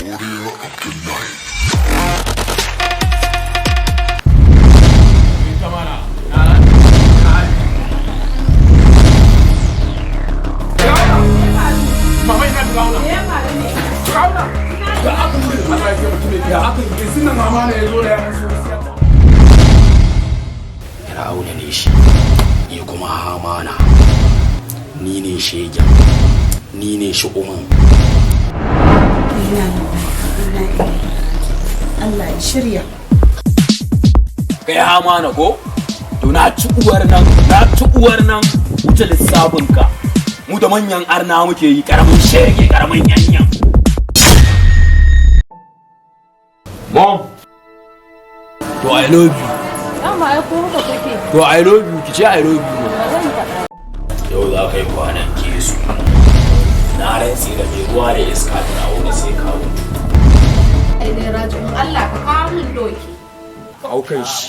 Warrior of the Night. Mama, ina Firauna. Firauna. Da aka yi, Allah ya taimake ya aka yi sunan mama ne ya zo da yaran su. Fir'auna ne shi, ni kuma Hamana. Ni ne shegen, ni ne shi uman. Inna lillahi wa inna ilaihi raji'un. Allah ya shirya. Kai Hamana ko? To na ci uwar nan, na ci uwar nan, wuce lissafin ka. Mu da manyan arna muke yi, karamin shege, karamin yanyan. Mom. To I love you. Dama ai ko haka kake. To I love you, ki ce I love you. Ba zan faɗa. Yau za ka yi kwanan kesu. Na rantse da mai ruwa da iska, Fir'auna, sai ka mutu. Ai dai raji'un, Allah ka kawo min doki. Aukan shi.